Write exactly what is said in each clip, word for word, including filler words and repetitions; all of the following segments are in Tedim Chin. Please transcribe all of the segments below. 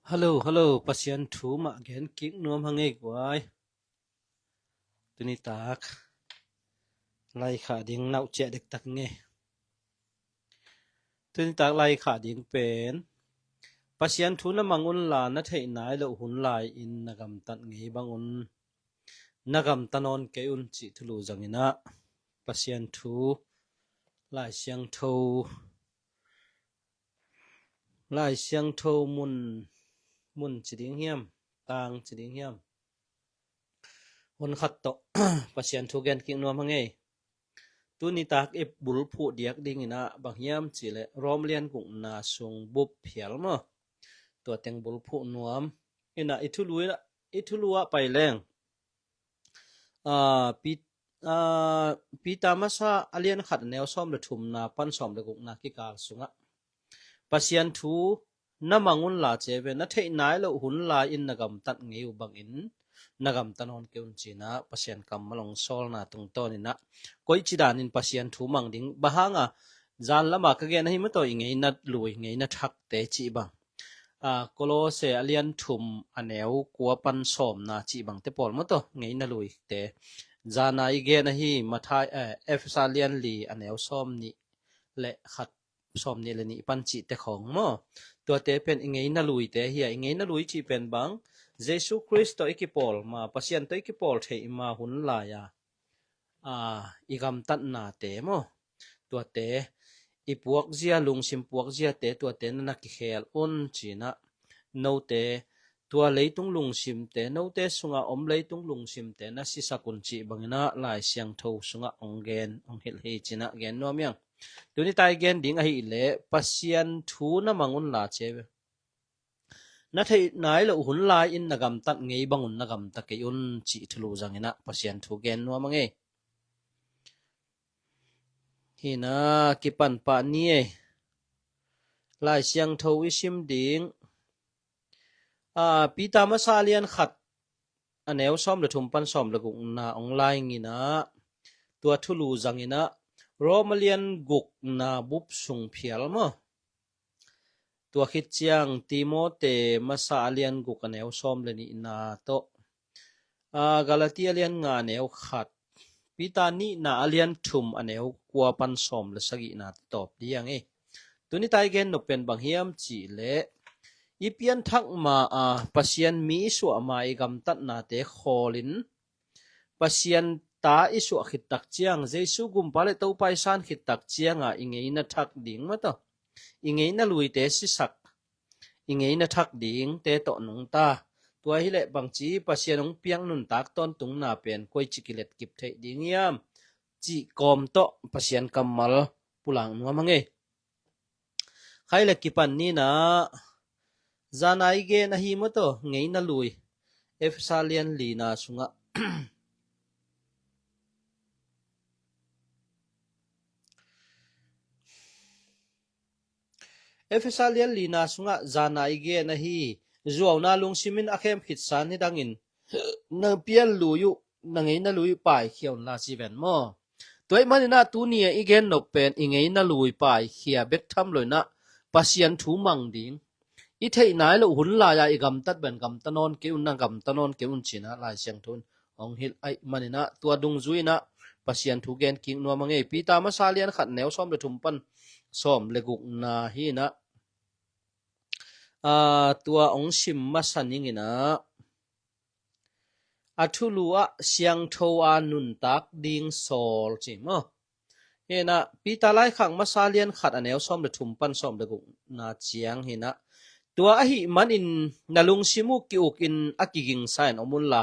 Hello, hello, Pasian thu mah gen kik nuam hang ei guai. Tuni tak lai khah ding nauh ciah dektak ngei. Tuni tak lai khah ding pen Pasian thu na mang unla na theih nai loh hun lai-in na gamtat ngei bangun na gamta nawn kei un cih thulu zangin ah Pasian thu Lai Siangtho Lai Siangtho mun, mun ci ding hiam, tang ci ding hiam, hun khat tawh Pasian thu gen kik nuam hang ei. Tuni tak i bulphuh diak dingin ah bang hiam cih leh Rom lian gukna sung bup phial maw, tua teng bulphuh nuam. Inah i thulu, i thulu ah pai leng. Aa, Pi-, aa, Peter masa a lian khat a neu sawm le thumna pan sawm le gukna kikal sungah Pasian thu na mang unla ci ve, na theih nai loh hun lai-in na gamtat ngei uh bangin na gamta nawn kei un ci-in ah Pasian kammal hong sawlna tungtawnin ah koici danin Pasian thu mang ding, bang hanga zan lama ka gen ahi maw tawh i ngeina lui, ngeina thakte cih bang. Aa, Kolose a lian thum a neu kua pan sawmna cih bangte pawl maw tawh, ngeina luite. Zana i gen ahi Matthai, eh, Efesa lian li a neu sawm nih le khat, sawm nih le nih pan cihte khawng maw. Tuate pen i ngeina luite hi a, i ngeina lui cih pen bang, Jesu Khrist tawh i kipawl ma, Pasian tawh i kipawl theih ma hun lai-a, aa, i gamtatnate maw, tuate, i puakzia, lungsim puakziate, tuate na na kikhel un ci-in ah note, tua leitung lungsimte, note sunga om leitung lungsimte na sisak un cih bangin ah Lai Siangtho sungah hong gen, hong hilh hi ci-in ah gen nuam hi ing. Tuni tak i gen ding ahih leh Pasian thu na mang unla ci ve, na theih nai loh hun lai-in na gamtat ngei bangun na gamta kei un cih thulu zangin ah Pasian thu gen nuam hang ei. Hi-in ah kipan pah ni ei. Lai Siangtho i sim ding. Aa, Peter masa a lian khat a neu sawm le thum pan sawm le gukna hong lai ngin ah tua thulu zangin ah Rom a lian gukna bup sung phial maw. Tua khit ciang Timote masa a lian guk a neu sawm le nihna tawh, aa, Galati a lian nga a neu khat, Peter nihna a lian thum a neu kua pan sawm le sagihna tawh tawp ding hi ing ei. Tuni tak i gen nop pen bang hiam cih leh i pianthak ma-a Pasian mi i suah ma i gamtatnate khawlin Pasian ta i suah khit tak ciang, Jesu gumpa le Topa i san khit tak cianga i ngeina thak ding maw tawh, i ngeina luite sisak, i ngeina thak dingte tawh nungta. Tua hileh bangci Pasian hong piak nuntak tawntungna pen koici kiletkip theih ding hiam cih kawm tawh Pasian kammal pulak nuam hang ei. Khai le kipan ni-in ah, zana i gen ahi maw tawh, ngeina lui, Efesa lian lina sungah. Efesa lian lina sungah zana i gen ahi, zuauna lungsimin a khem khitsa ni dangin na pian lui uh, na ngeina lui uh paikhia unla ci ven maw. Tua ahih manin ah tuni-a i gen nop pen i ngeina lui paikhia bek tham loin ah Pasian thu mang ding, i theih nai loh hun lai-a i gamtat bangin gamta nawn kei un, na gamta nawn kei un ci-in ah Lai Siangtho in hong hilh ahih manin ah tua dungzui-in ah Pasian thu gen kik nuam hang ei. Peter masa lian khat neu sawm le thum pan sawm le gukna hi-in ah, aa, tua hong sim masa ning in ah, a thulu ah siangtho-a nuntak ding sawl ci maw. Hi-in ah Peter laikhak masa lian khat a neu sawm le thum pan sawm le gukna ciang hi-in ah, tua ahih manin na lungsim uh ki-ukin a kigingsa-in om unla,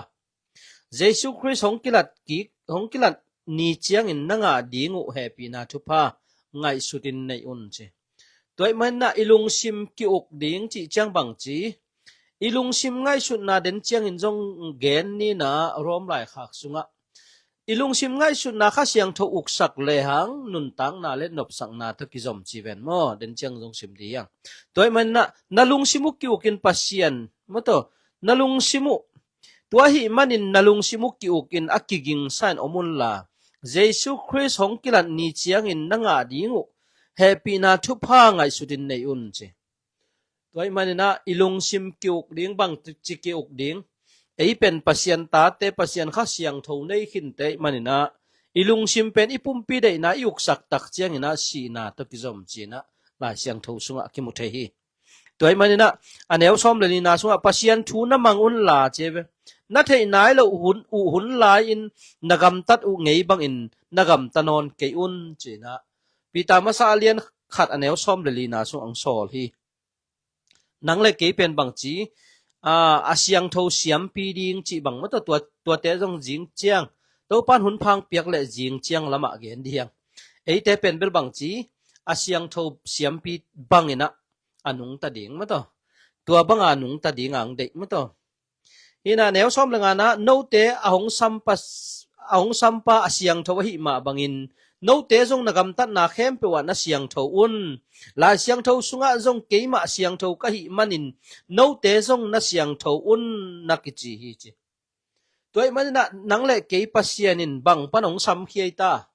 Jesu Khrist hong kilat kik, hong kilat ni ciangin na ngah ding uh hehpihna thupha ngaihsutin nei un ci. Tua ahih manin ah i lungsim ki-uk ding cih ciang bangci, i lungsim ngaihsutna den ciangin zong gen ni-in ah Rom laikhak sungah i lungsim ngaihsutna Kha Siangtho uksak lehang nuntakna le nopsakna tawh kizom ci ven maw, den ciang zong sim ding hi hang. Tua ahih manin ah na lungsim uh ki-ukin Pasian maw tawh, na lungsim uh, tua ahih manin na lungsim uh ki-ukin a kigingsa-in om unla, Jesu Khrist hong kilat ni ciangin na ngah ding uh hehpihna thupha ngaihsutin nei un ci. Tua ahih maninah i lungsim ki-uk ding, bang ci ki-uk ding? Ei pen Pasian tate, Pasian Kha Siangtho nei khinte ahih maninah i lungsim pen i pumpi deihna i uksak tak cianginah sihna tawh kizom cinah Lai Siangtho sungah kimu thei hi. Tua ahih maninah a neu sawm le lina sungah Pasian thu na mang unla ci ve. Na theih nai lo uh hun, uh hun lai-in na gamtat uh ngei bangin na gamta nawn kei un cinah Peter masa a lian khat a neu sawm le lina sung ang sawl hi. Nang le kei pen bangci a, a siangtho siampi ding cih bang maw, tua, tuate zong zing ciang Topan hun phang piak le zing ciang lamah gen ding. Eite pen bel bangci a siangtho siampi banginah a nungta ding maw, tua banga nungta ding ang deih maw. Hinah neu sawm le nganah note a hong sampa, a hong sampa a siangtho ahih mah bangin note zong na gamtatna khempeuh ah na siangtho un. Lai Siangtho sungah zong keimah siangtho ka hih manin note zong na siangtho un na kici hi ci. Tua ahih maninah nang le kei Pasian in bang pan hong samkhia i ta?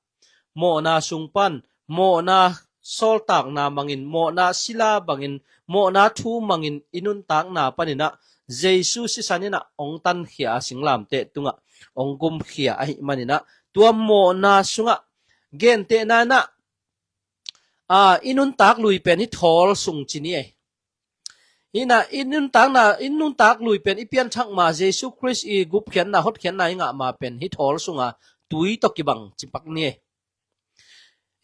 Mawhna sung pan, mawhna sawltakna mangin, mawhna sila bangin, mawhna thu mangin i nuntakna paninah Jesu sisan inah hong tankhia a singlamteh tungah hong gumkhia ahih maninah tua mawhna sungah gentehna inah a, i nuntak lui pen hi thawl sung ci ni ei. Hinah i nuntakna, i nuntak lui pen i pianthak ma Jesu Khrist i gupkhiatna, hotkhiatna i ngah ma pen hi thawl sunga tui tawh kibang cipak ni ei.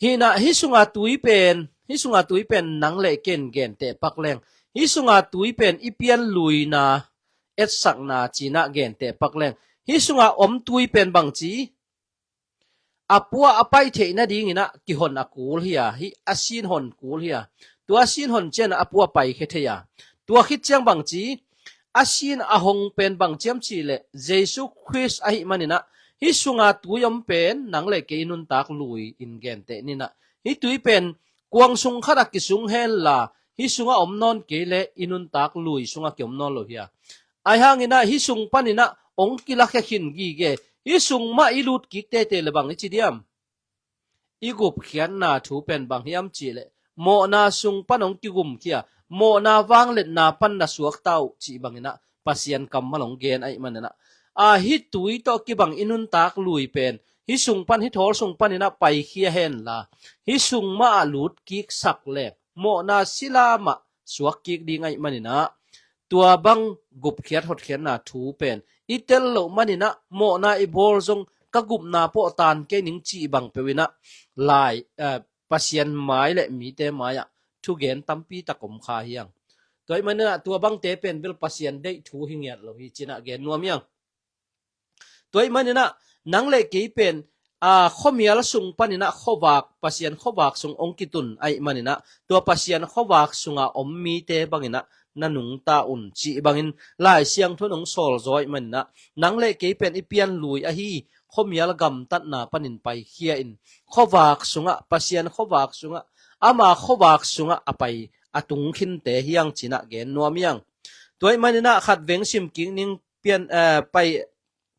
Hinah hi sunga tui pen, hi sunga tui pen nang le ken genteh pak leng, hi sunga tui pen i pian luina, etsakna cinah genteh pak leng, hi sunga om tui pen bangci a pua a pai theih nadinginah kihon a kul hi a, hi a sin hon kul hi a, tua a sin hon cianah a pua paikhia thei a, tua khit ciang bangci a sin a hong pen bangciam cihleh Jesu Khrist ahih maninah hi sunga tui om pen nang le kei nuntak lui in genteh ninah hi tui pen kuang sung khatah kisung henla hi sungah om nawn kei le i nuntak lui sungah kiom nawn lo hi a. Ahi hanginah hi sung paninah hong kilakhia khin gige, hi sung mah i lut kik tete le bang i ci diam? I gupkhiatna thu pen bang hiam cihleh mawhna sung pan hong kigumkhia, mawhna vangliatna pan na suakta uh cih banginah Pasian kammal hong gen ahih maninah a hi tui tawh kibang i nuntak lui pen hi sung pan, hi thawl sung paninah paikhia henla hi sung mah ah lut kiksak le mawhna sila mah suak kik ding ahih maninah tua bang gupkhiat hotkhiatna thu pen i tel loh maninah mawhna i bawl zong ka gupna pawh tan kei ning cih bang peuhinah lai, eh, Pasian mai le mite mai-ah thugen tampi tak om kha hiang. Tua ahih maninah tua bangte pen bel Pasian deih thu hi ngiat lo hi cinah gen nuam hiang. Tua ahih maninah nang le kei pen a, khuamial sung paninah khuavak, Pasian khuavak sung hong kitun ahih maninah tua Pasian khuavak sunga om mite banginah na nungta un cih bangin Lai Siangtho in hong sawlzaw ahih maninah nang le kei pen i pian lui ahi khuamial gamtatna panin paikhia in khuavak sungah, Pasian khuavak sungah, ama khuavak sungah a pai a tungkhinte hiang cinah gen nuam hiang. Tua ahih maninah khat veng sim kik ning pian, eh, pai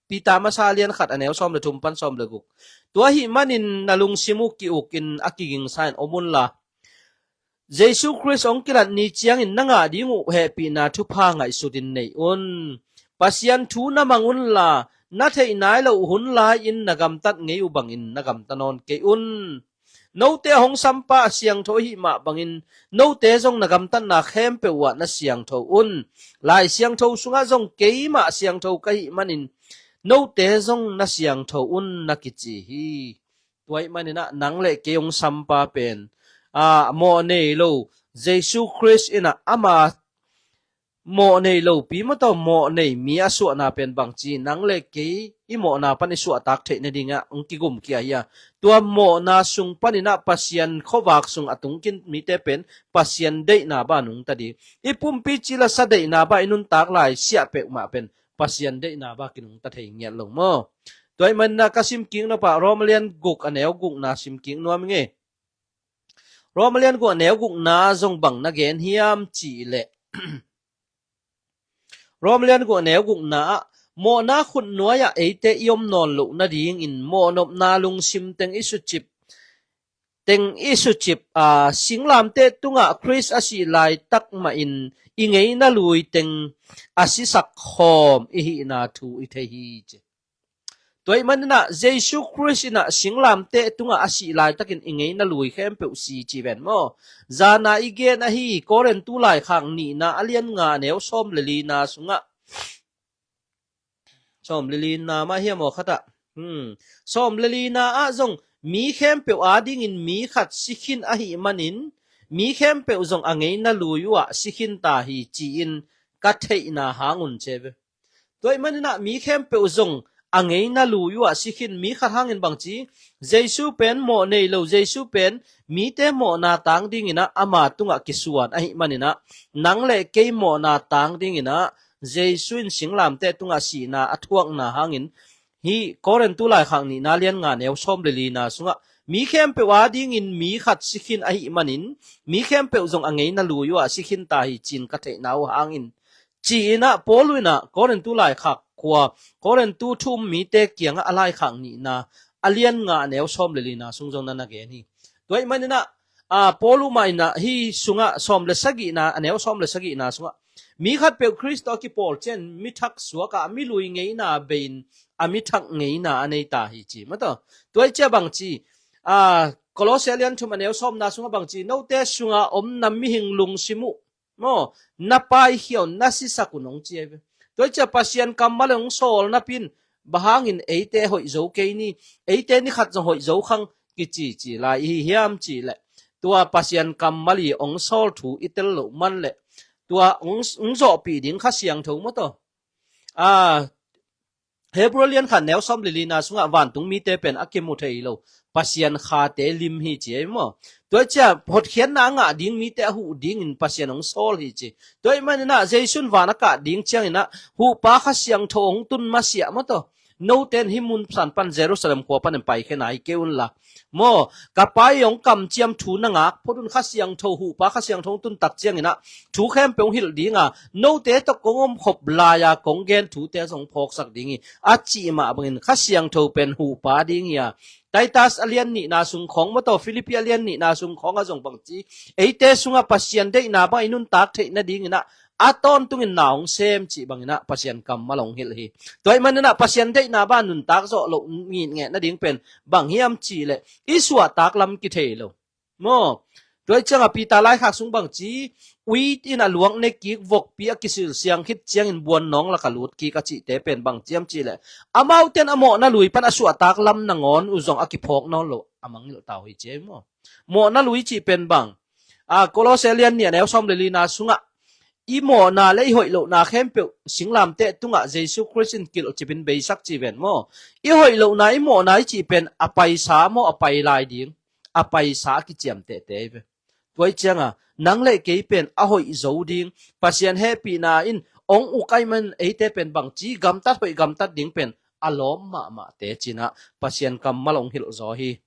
Peter masa lian khat a neu sawm le thum pan sawm le guk. Tua ahih manin na lungsim uh ki-ukin a kigingsa in om unla Jesu Khrist hong kilat ni ciangin na ngah ding uh hehpihna thupha ngaihsutin nei un. Pasian thu na mang unla na theih nai loh hun lai-in na gamtat ngei uh bangin na gamta nawn kei un. Note a hong sampa a siangtho ahih mah bangin note zong na gamtatna khempeuh uh ah na siangtho un. Lai Siangtho sungah zong keimah siangtho ka hih manin note zong na siangtho un na kici hi. Tua ahih maninah nang le kei hong sampa pen a, mawh nei lo Jesu Khrist inah ama mawh nei lopi maw, tua mawh nei mi a suahna pen bangci nang le kei i mawhna pan i suahtak theih nadingah hong kigumkhia hi a. Tua mawhna sung paninah Pasian khuavak sung a tungkin mite pen Pasian deihna bah nungta ding, i pumpi cilasa deihna bah i nuntak lai siah peuhmah pen Pasian deihna bah kinungta thei ngiat lo maw? Tua ahih maninah ka sim kik nop ah Rom lian guk a neu gukna sim kik nuam ing e. Rom lian guk a neu gukna zong bang na gen hiam cihleh Rom lian guk a neu gukna ah mawhna khut nuai-ah eite i om nawn loh nadingin mawhnopna lungsim teng i sucip teng i sucip a, singlamteh tungah Khrist a sih laitak mahin i ngeina lui teng a sisak khawm i hihna thu i thei hi ci. Tua ih maninah Jesu Khrist inah singlamteh tungah a sih laitakin i ngeina lui khempeuh si ci ven maw? Zana i gen ahi Korintu laikhak nihna a lian nga neu sawm le lina sungah, sawm le lina mah hiam aw khatah, hmm, sawm le lina ah zong mi khempeuh adingin mi khat si khin ahih manin mi khempeuh zong a ngeina lui uhah si khin ta hi ci-in ka theihna hang un ci ve. Tua ih maninah mi khempeuh zong a ngeina lui uhah si khin, mi khat hangin bang ci, Jesu pen mawh nei lo, Jesu pen mite mawhna tang dinginah ama tungah kisuan ahih maninah nang le kei mawhna tang dinginah Jesu in singlamteh tungah sihna a thuakna hangin hih Korintu laikhak nihna lian nga neu sawm le lina sungah mi khempeuh adingin mi khat si khin ahih manin mi khempeuh zong a ngeina lui uhah si khin ta hi ci-in ka theihna uh hangin ci-inah Paul inah Korintu laikhak khua, Korintu thu um mite kiangah a laikhak nihna a lian nga neu sawm le lina sung zong na na gen hi. Tua ih maninah a, Paul uh mah inah hih sungah sawm le sagihna, a neu sawm le sagihna sungah mi khatpeuh Khrist tawh a kipawl ciangin mi thak suakah a mi lui ngeina bei-in a mi thak ngeina a nei ta hi ci. Mataw, tua ih cia bang ci, a, Kolose lian thum a neu sawmna sungah bang ci, note sungah om na mihing lungsim uh maw, na paikhia un, na sisak un hong ci ahi ve. Tua ih cia Pasian kammal hong sawl napi-in bang hangin eite hoih zo kei ni, eite ni khat zong hoih zo khang kici ci lai i hi hiam cih leh tua Pasian kammal i hong sawl thu i tel loh man leh tua hong, hong zawhpih ding Kha Siangtho mataw. A, Hebrew lian khat neu sawm le lina sungah vantung mite pen a kimu thei lo Pasian khate lim hi ci ei maw? Tua ih cia hotkhiatna a ngah ding mite a huh dingin Pasian hong sawl hi ci. Tua ih maninah Jesu in van a kah ding cianginah huhpa Kha Siangtho hong tun masiah mataw. Note in hih mun san pan Jerusalem khua panin paikhia nai kei unla maw, ka Pa i hong kamciam thu na ngak phot un, Kha Siangtho, huhpa Kha Siangtho hong tun tak cianginah thu khempeuh hong hilh dinga, note tawh kong omkhop lai-a kong gen thute zong phawksak ding hi a cih mah bangin Kha Siangtho pen huhpa ding hi a, Titus a lian nihna sung khawng mataw, Philippi a lian nihna sung khawngah zong bang ci, eite sungah Pasian deihna bang i nuntak theih nadinginah a tawntungin na hong sem cih banginah Pasian kammal hong hilh hi. Tua ih maninah Pasian deihna bang a nuntak zawh loh ngitngeh nading pen bang hiam cih leh i suahtak lam kithei lo maw? Tua ih ciangah Peter laikhak sung bang ci, ui in a luang ne kik, vokpi a kisilsiang khit ciangin buannawng laka lut kik a cihte pen bang hiam cih leh amaute in a mawhna lui pan a suahtak lam nangawn uh zong a kiphawk nawn lo a mangngilh ta uh hi ci ei maw? Mawhna lui cih pen bang, a, Kolose lian nih a neu sawm le lina sungah i mawhna le i hoih lohna khempeuh singlamteh tungah Jesu Khrist in kilhcipin beisak ci ven maw? I hoih lohna, i mawhna i cih pen a paisa maw, a pai lai ding, a paisa a kiciamtehte hi ve. Tua ih cianga nang le kei pen a hoih zo ding, Pasian hehpihna in hong uk ahih man eite pen bang ci, gamtat hoih gamtat ding pen a lawm mahmahte cinah Pasian kammal hong hilh zaw hi.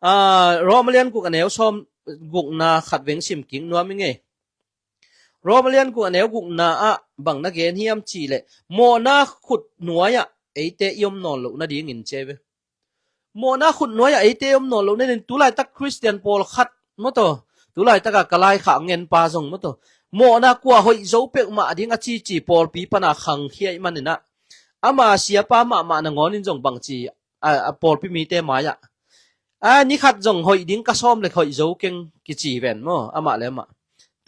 A, Rom a lian guk a neu sawm gukna khat veng sim kik nuam i ngei. Rom a lian guk a neu gukna ah bang na gen hiam cih leh mawhna khut nuai-ah eite i om nawn loh nadingin ci ei ve. Mawhna khut nuai-ah eite i om nawn loh nadingin tulaitak Khristian pawlkhat mataw, tulaitaka ka laikhak ngenpa zong mataw, mawhna kua hoih zo peuhmah ding a cici pawlpi pana khangkhia ih maninah ama siapa mahmah nangawnin zong bang ci, a, a pawlpi mite mai-ah, a, ni khat zong hoih ding ka sawm le hoih zo keng kici ven maw, amah le amah.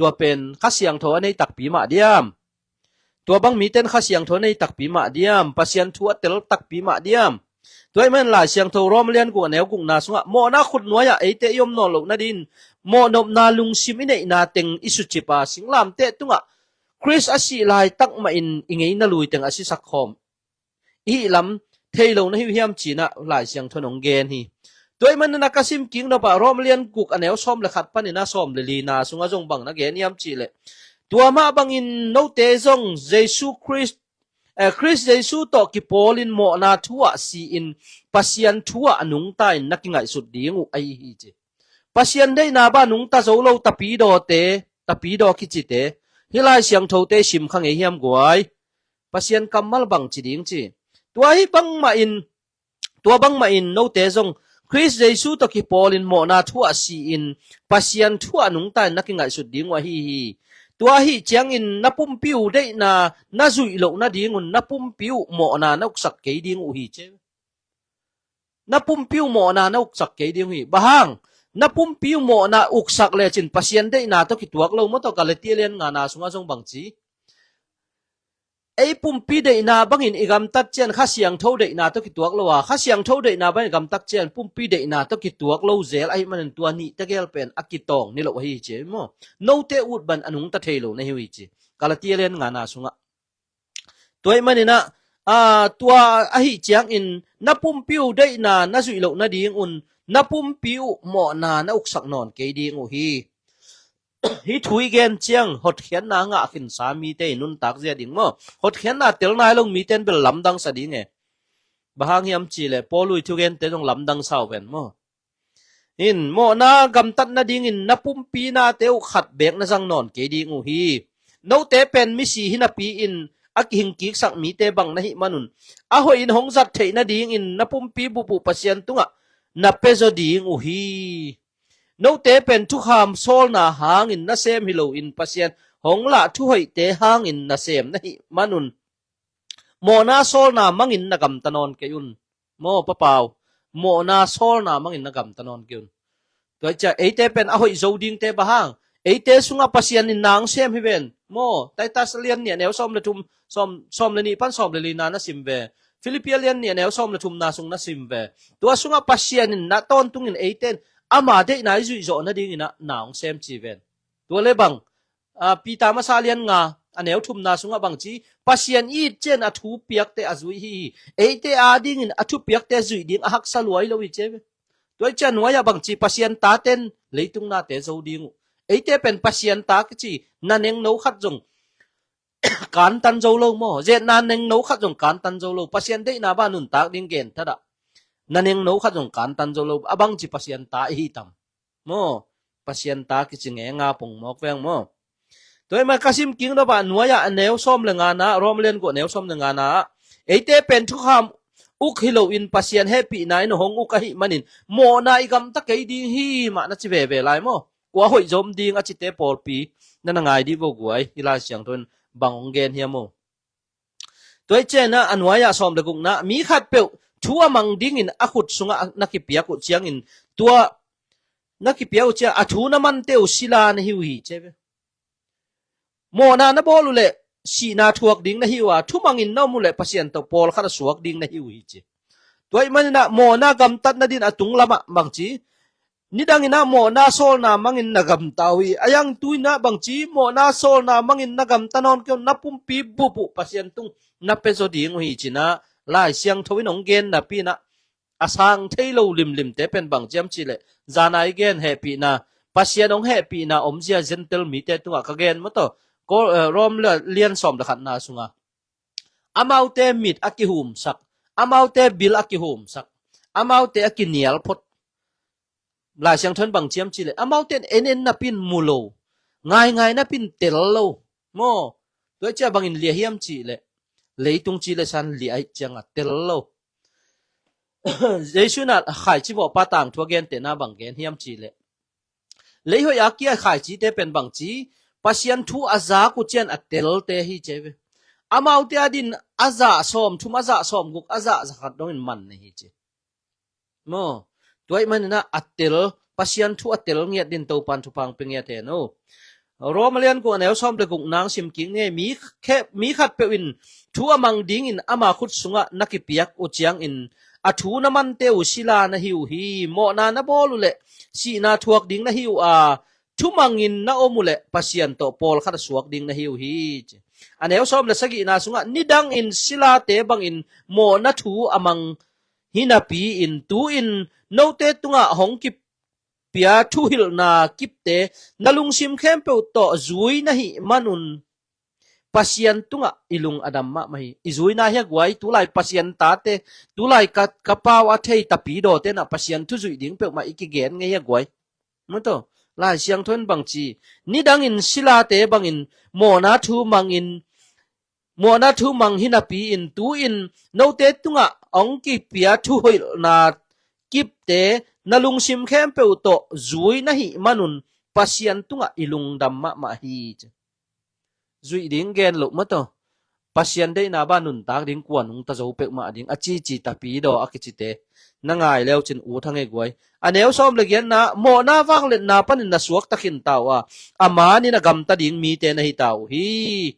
Tua pen Kha Siangtho a nei takpi mah diam? Tua bang mite in Kha Siangtho a nei takpi mah diam? Pasian thu a tel takpi mah diam? Tua ih man Lai Siangtho Rom lian guk a neu gukna sungah mawhna khut nuai-ah eite i om nawn loh nadin mawhnopna lungsim i neihna teng i sucip a, singlamteh tungah Khrist a sih laitak mahin i ngeina lui teng a sisak khawm i hih lam thei lo na hi uh hiam cinah Lai Siangtho in hong gen hi. Tua ih manin a ka sim kik nopah Rom lian guk a neu sawm le khat panin a sawm le lina sungah zong bang na gen hiam cih leh, tua mah bangin note zong Jesu Khrist, eh, Khrist Jesu tawh kipawlin mawhna thu-ah si-in Pasian thu-ah a nungta-in na kingaihsut ding uh ahi hi ci. Pasian deihna bang a nungta zo lo tapidawte, tapidaw kicite, hih Lai Siangthote i sim kha ngei hiam guai? Pasian kammal bang ci ding ci. Tua hi bangmahin, tua bangmahin note zong Khrist Jesu tawh kipawlin mawhna thu ah si-in Pasian thu ah nungta in na kingaihsut ding uh ahi hi. Tua ahih ciangin na pumpi uh deihna na zuih loh nadingun na pumpi uh mawhna na uksak kei ding uh hi ci. Na pumpi uh mawhna na uksak kei ding uh hi. Bang hang? Na pumpi uh mawhna uksak lecin Pasian deihna tawh kituak lo maw? Tawh Galatia lian ngana sungah zong bang ci? Ei pumpi deihna bangin i gamtat ciang Kha Siangtho deihna tawh kituak lo a, Kha Siangtho deihna bangin i gamtat ciang pumpi deihna tawh kituak lo zel ahih manin tua nih tegel pen a kitawng ni lo ahi ci maw? Note ut ban a nungta thei lo na hi uh hi ci. Galatia lian ngana sungah. Tua ahih maninah, aa, tua ahih ciangin na pumpi uh deihna na zuih loh nadingun na pumpi uh mawhna na uksak nawn kei ding uh hi. Hih thu i gen ciang hotkhiatna ngah khinsa mite i nuntak zia ding maw? Hotkhiatna tel nai lo mite in bel lamdang sa ding e. Bang hang hiam cihleh Paul ui thugente zong lamdang sa uh ven maw? In mawhna gamtat nadingin na pumpi nate uh khat beek na zang nawn kei ding uh hi. Note pen misi hinapi-in a kihingkiksak mite bang na hih manun a hoihin hong zat theih nadingin na pumpi bup uh Pasian tungah na pia zaw ding uh hi. Note pen thukham sawlna hangin na sem hi loin Pasian hong lah thuhoihte hangin na sem na hih manun mawhna sawlna mangin na gamta nawn kei un. Maw, papau, mawhna sawlna mangin na gamta nawn kei un. Tua hi ciah eite pen a hoih zo dingte bang hang? Eite sungah Pasian in na hong sem hi ven. Maw, Titus lian nih a neu sawm le thum, sawm, sawm le nih pan sawm le lina na sim ve. Philippi lian nih a neu sawm le thumna sung na sim ve. Tua sungah Pasian in na tawntungin eite in ama deihna i zuih zawh nadingin ah na hong sem ci ven. Tua le bang, a, Peter masa lian nga a neu thumna sungah bang ci? Pasian i it ciang a thu piakte a zui hi hi. Eite adingin a thu piakte zuih ding a haksa lua hi lo hi ci ve. Tua hi ciah nuai-ah bang ci? Pasian taten leitung nate zo ding uh. Eite pen Pasian ta kici na nengno khat zong kantan zo lo maw? Zetna nengno khat zong kantan zo lo. Pasian deihna bang nuntak ding gen thadah. Na nengno khat zong kantan zo lo. A bang ci Pasian ta i hi tam? Maw, Pasian ta kici ngenga pongmawk veng maw? Tua hi mah ka sim kik nop ah nuai-ah a neu sawm le ngana, Rom lian guk a neu sawm le ngana ah eite pen thukham uk hi loin Pasian hehpihna in hong uk ahih manin mawhna i gamta kei ding hi mah na ci veve lai maw? Kua hoih zom ding a cite pawlpi na na ngai dih vo guai, i Lai Siangtho in bang hong gen hiam maw? Tua hi ciangin ah a nuai-ah sawm le gukna, mi khatpeuh thu a mang dingin a khut sungah na kipiak uh ciangin tua na kipiak uh ciang a thu na mante uh sila na hi uh hi ci ve. Mawhna na bawl uh leh sihna thuak ding na hi uh a, thumangin na om uh leh Pasian tawh pawlkhat a suak ding na hi uh hi ci. Tua ahih manin ah mawhna gamtat nadin a tunglam ah bang ci? Nidangin ah mawhna sawlna mangin na gamta uh hi. A yangtu in ah bang ci? Mawhna sawlna mangin na gamta nawn kei un, na pumpi bup uh Pasian tung na pia zaw ding uh hi ci-in ah Lai Siangtho in hong gen napi-in ah a sang thei lo limlimte pen bang ci hiam cihleh, zan-a i gen hehpihna, Pasian hong hehpihna omzia Gentile mite tungah ka gen maw tawh, Ko-, eh, Rom lian sawm le khatna sungah amaute mit a kihumsak, amaute bil a kihumsak, amaute a kinial phot. Lai Siangtho in bang ci hiam cihleh, amaute in en en napi-in mu lo, ngai ngai napi-in tel lo. Maw, tua hi ciah bangin lia hiam cihleh, leitung ci le san lia ahih ciangah tel lo. Jesu in ah khaici vawhpa tangthu a gentehna bang gen hiam cihleh, leihoih a kia khaicite pen bang ci? Pasian thu a zak uh ciang a telte hi ci ve. Amaute adin a zah sawmthum, a zah sawmguk, a zah zakhat dongin man na hi ci. Maw, tua ahih manin ah a tel, Pasian thu a tel ngiat din Topan thupha hong pia ngiat hen aw. Rom lian guk a neu sawm le gukna hong sim kik ni. Mi khe-, mi khatpeuh in thu a mang dingin ama khut sungah na kipiak uh ciangin a thu na mante uh sila na hi uh hi. Mawhna na bawl uh leh sihna thuak ding na hi uh a, thumangin na om uh leh Pasian tawh pawlkhat a suak ding na hi uh hi ci. A neu sawm le sagihna sungah nidangin silate bangin mawhna thu a mang hi napi-in tu-in note tungah hong kipia thuhilhna kipte na lungsim khempeuh tawh zui na hih manun Pasian tungah i lung a dam mahmah hi. I zuina hi a guai, tulai Pasian tate, tulai ka, ka pau a thei tapidawte in ah Pasian thu zuih ding peuhmah i kigen ngei hi a guai. Maw tawh, Lai Siangtho in bang ci? Nidangin silate bangin mawhna thu mangin, mawhna thu mang hi napi-in tu-in note tungah hong kipia thuhilhna kipte na lungsim khempeuh tawh zui na hih manun Pasian tungah i lungdam mahmah hi. Zuih ding gen loh mataw. Pasian deihna bang nuntak ding kua nungta zo peuhmah ding a cici tapi daw a kicite na ngai leucin ut hang ei guai. A neu sawm le giatna, mawhna vangliatna panin na suakta khinta uh a, a manin a gamta ding mite na hita uh hi.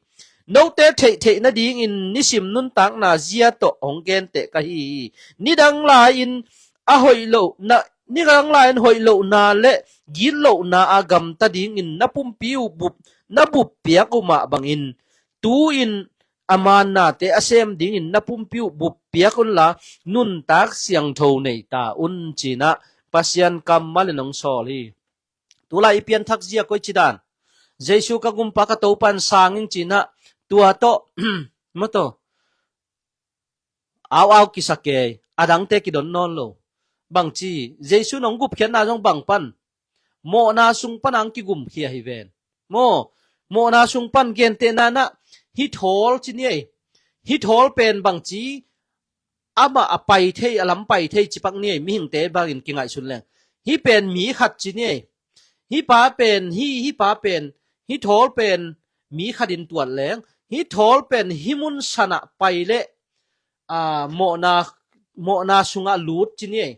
Note theihtheih nadingin nisim nuntakna zia tawh hong genteh ka hi hi. Nidang lai-in a hoih loh na, nidang lai-in hoih lohna le gitlohna a gamta dingin na pumpi uh bup, na bup piak uh mah bangin, tu-in a mannate a sem dingin na pumpi uh bup piak unla, nuntak siangtho nei ta un, cinah Pasian kammal in hong sawl hi. Tulai i pianthak zia koi ci dan? Jesu ka gumpa ka Topa in sang ing cinah, tua tawh, mataw, au au kisa kei, a dangte kidon nawn lo. Bangci, Jesu in hong gupkhiatna zong bang pan? Mawhna sung pan a hong kigumkhia hi ven. Maw, mawhna sung pan gentehna inah, hih thawl ci ni ei. Hih thawl pen bangci, amah a pai thei, a lam pai thei ci pak ni ei, mihingte bangin kingaihsun leng. Hih pen mi khat ci ni ei. Hih pa pen, hih, hih pa pen, hih thawl pen mi khatin tuat leng, hih thawl pen hih mun sanah pai leh, a, mawhna, mawhna sungah lut ci ni ei.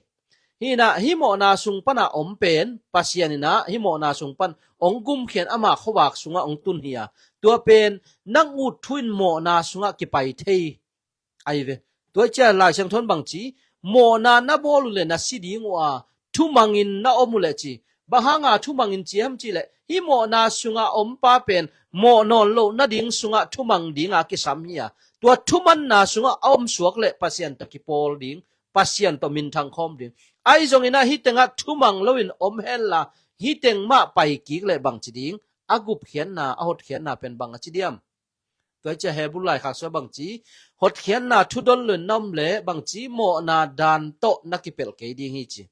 Hih inah, hih mawhna sung panah om pen Pasian inah hih mawhna sung pan hong gumkhian ama khuavak sungah hong tun hi a, tua pen nang ut thu in mawhna sungah kipai thei ahi ve. Tua hi ciah Lai Siangtho in bangci, mawhna na bawl uh leh na si ding uh a, thumangin na om uh leh ci. Bang hanga thumangin ci hiam cih leh, hih mawhna sungah a om pa pen mawh nawn loh nading sungah thumang dinga kisam hi a, tua thumanna sungah a om suak leh Pasian tawh kipawl ding, Pasian tawh minthang khawm ding. Ahi zongin ah hih tengah thumang loin om henla, hih teng mah pai kik leh bangci ding? A gupkhiatna, a hotkhiatna pen bang a ci diam? Tua hi ciah Hebru laikhak sungah bangci, hotkhiatna thudon loin na om leh bangci, mawhna dan tawh na kipelh kei ding hi ci.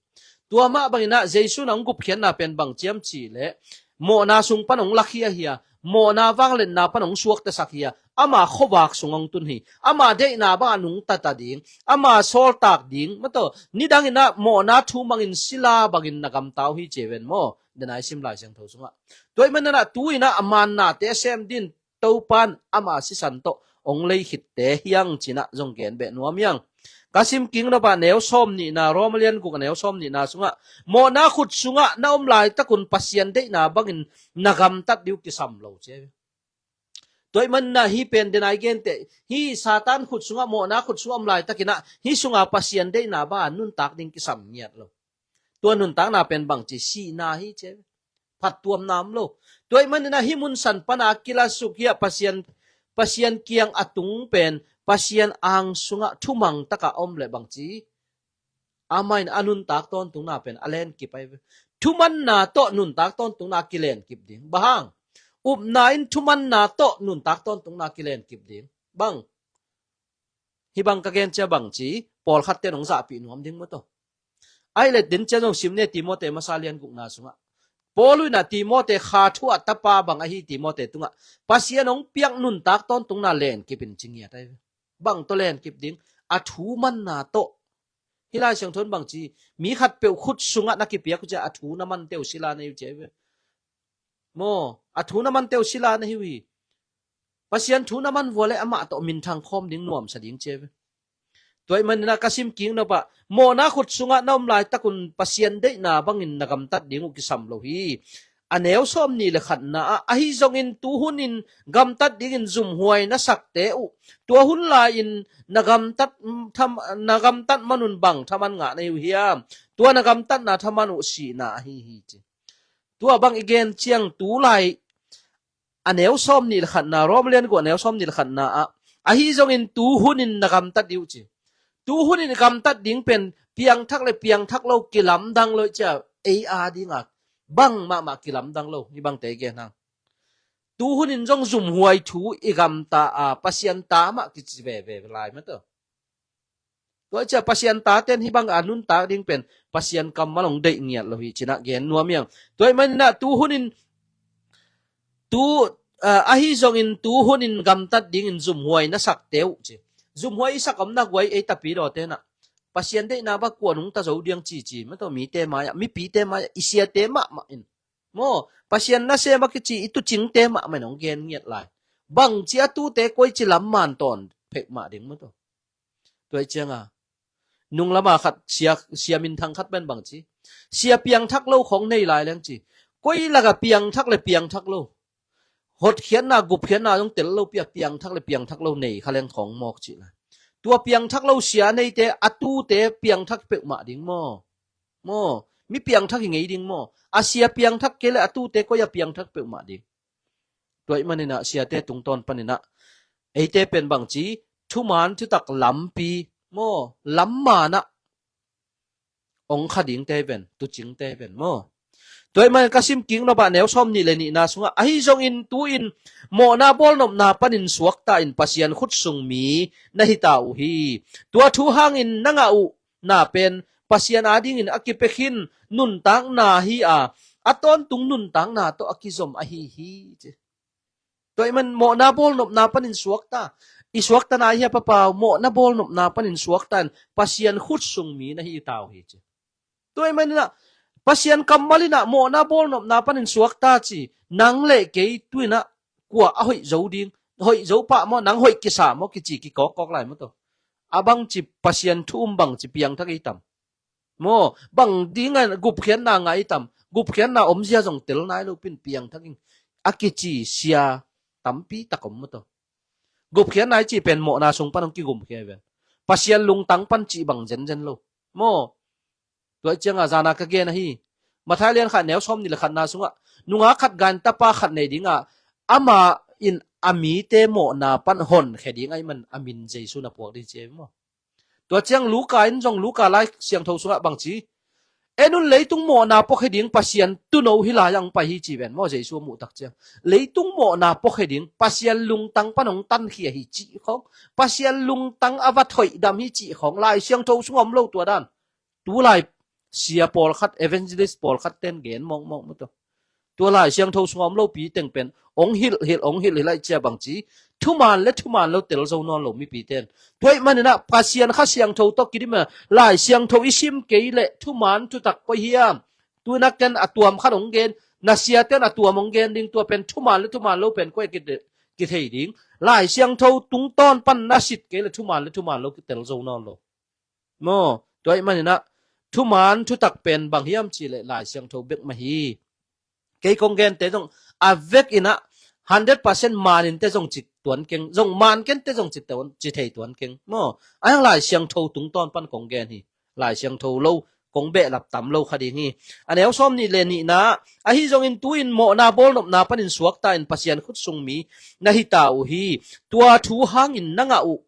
Tua mah bangin ah Jesu in hong gupkhiatna pen bang ciam cih leh, mawhna sung pan hong lakhia hi a, mawhna vangliatna pan hong suaktasak hi a, ama khuavak sung hong tun hi. Ama deihna bangah nungta ta ding, ama sawltak ding, mataw, nidang inah mawhna thumangin sila bangin na gamta uh hi ci ei ven maw. Denai sim Lai Siangtho sungah. Tua ahih manin ah tu inah a mannate a sem dingin Topa in ama sisan tawh hong lei khitte hi hang cinah zong gen beh nuam hi hang. Ka sim kik nop ah neu sawm nihna, Roma lian guk a neu sawm nihna sungah, mawhna khut sungah na om laitakun Pasian deihna bangin na gamtat ding uh kisam lo ci ei. Tua ahih manin ah hih pen denai genteh, hih Satan khut sungah, mawhna khut sungah om laitakin ah hih sungah Pasian deihna banga nuntak ding kisam ngiat lo. Tua nuntakna pen bangci? Sihna hi ci ei. Phattuamna om lo. Tua ahih manin ah hih mun san pana kilasuk hi a, Pasian, Pasian kiang a tung pen Pasian ang sungah thumang takah om leh bangci? Amah in a nuntak tawntungna pen a lenkip ahi ve. Thumanna tawh nuntak tawntungna kilenkip ding. Bang hang? Upna in thumanna tawh nuntak tawntungna kilenkip ding. Bang? Hih bang ka gen ciah bangci, pawlkhatte in hong zahpih nuam ding mataw. Ahih leh den ciah zong sim ni ei, Timote masa lian gukna sungah. Paul in ah Timote kha thu ah tapa bang ahi Timote tungah Pasian hong piak nuntak tawntungna lenkip in ci ngiat ahi ve. Bang tawh lenkip ding? A thu manna tawh. Hih Lai Siangtho in bangci, mi khatpeuh khut sungah na kipiak uh ciah a thu na mante uh sila na hi uh ci ei ve. Maw, a thu na mante uh sila na hi uh hi. Pasian thu na man vua leh amah tawh minthang khawm ding, nuamsa ding ci ei ve. Tua ahih manin ah ka sim kik nop ah, mawhna khut sungah na om laitakun Pasian deihna bangin na gamtat ding uh kisam lo hi. A neu sawm nih le khatna ah, ahi zongin tu hunin gamtat dingin zumhuai na sakte uh, tua hun lai-in na gamtat, tham, na gamtat manun bang thaman ngah na hi uh hiam? Tua na gamtatna thaman uh sihna ahi hi ci. Tua bang i gen ciang tulai a neu sawm nih le khatna, Roma lian guk a neu sawm nih le khatna ah, ahi zongin tu hunin na gamtat ding uh ci. Tu hunin gamtat ding pen piangthak le piangthak lo kilamdang lo hi ciah, ei a dingah bang mahmah kilamdang lo, hih bangte i gen hang. Tu hunin zong zumhuai thu i gamta a, Pasian ta mah kici veve lai mataw. Tua hi ciah Pasian tate in hih bang a nuntak ding pen Pasian kammal hong deih ngiat lo hi cinah gen nuam hi hang. Tua ahih manin ah tu hunin, tu, ah, ahi zongin tu hunin gamtat dingin zumhuai na sakte uh ci. Zumhuai i sak om nak guai, ei tapidawte in ah. Pasian deihna bang kua nungta zo ding ci ci, mataw, mite mai-ah, mipite mai-ah, i siate mahmah in. Maw, Pasian nasem a kici i tucingte mahmah in hong gen ngiat lai. Bangci a tute koici lam man tawn peuhmah ding, mataw. Tua ih cianga nung lama khat sia, sia minthang khat pen bangci, sia piangthak lo khong nei lai leng ci. Koi laka piangthak le piangthak lo, hotkhiatna gupkhiatna zong tel lo pi a, piangthak le piangthak lo nei kha leng khong mawk cih lai. Tua piangthak lo sia neite a tute piangthak peuhmah ding maw? Maw, mi piangthak hi ngei ding maw? A sia piangthak kei le a tute koi a piangthak peuhmah ding. Tua ih maninah siate tungtawn paninah eite pen bangci, thuman thutak lampi maw, lam manah ong kha dingte hi ven, tucingte hi ven maw? Tua ih man ka sim kik nop ah neu sawm nih le nihna sungah, ahi zongin tu-in mawhna bawlnopna panin suakta in Pasian khut sung mi na hita uh hi. Tua thu hangin na ngah uh na pen Pasian adingin a kipia khin nuntakna hi a, a tawntung nuntakna tawh a kizom ahi hi, ci. Tua ih man mawhna bawlnopna panin suakta. I suakta na hi a, papau, mawhna bawlnopna panin suakta in Pasian khut sung mi na hita uh hi, ci. Tua ih maninah Pasian kammal inah mawhna bawlnopna panin suakta ci. Nang le kei tu-inah kua a hoih zo ding? Hoih zo pah maw, nang hoih kisa maw, kici kikawkkawk lai maw, tawh. A bangci Pasian thu um bangci piangthak i tam? Maw, bang dinga gupkhiatna ngah i tam? Gupkhiatna omzia zong tel nai lo pin piangthak ing, a kici sia tampi tak om maw, tawh. Gupkhiatna i cih pen mawhna sung pan hong kigumkhia hi ven. Pasian lungtang pan cih bang zenzen lo. Maw, tua ih cianga zana ka gen ahi. Matthai lian khat neu sawm nih le khatna sungah, nungak khat gai in tapa khat nei dingah, amah in a mite mawhna pan honkhia ding ahih man a min Jesu na puak ding, ci hi maw? Tua ciang Luka in zong, Luka Lai Siangtho sungah bangci, en un, leitung mawhna puakhia ding Pasian tuuno hih lai-ah hong pai hi, ci ven maw, Jesu a muh tak ciang. Leitung mawhna puakhia ding, Pasian lungtang pan hong tankhia hi cih khong, Pasian lungtang a va thoihdam hi cih khong Lai Siangtho sungah om lo tua dan. Tulai sia pawlkhat, evangelist pawlkhat ten gen mawkmawk maw, tawh. Tua Lai Siangtho sungah om lopi teng pen ong hilh hilh, ong hilh hilh ahih ciang bangci, thuman le thuman lo tel zo nawn lo mipi ten. Tua ih maninah Pasian Kha Siangtho tawh kidim a, Lai Siangtho i sim kei leh thuman thutak koi hiam? Tu-in a ken a tuam khat ong gen, na siate in a tuam ong gen ding, tua pen thuman le thuman lo pen koi a kithei ding? Lai Siangtho tungtawn pan na sit kei leh thuman le thuman lo kitel zo nawn lo. Maw, tua ih maninah thuman thutak pen bang hiam cih leh Lai Siangtho bek mah hi. Kei kong gente zong a vekinah hundred percent man inte zong ci tuan keng, zong man kente zong ci tuan, ci thei tuan keng. Maw, a hiang Lai Siangtho tungtawn pan kong gen hi. Lai Siangtho lo kong behlap tam lo kha ding hi. A neu sawm nih le nihna, ahi zongin tu-in mawhna bawlnopna panin suakta in Pasian khut sung mi na hita uh hi. Tua thu hangin na ngah uh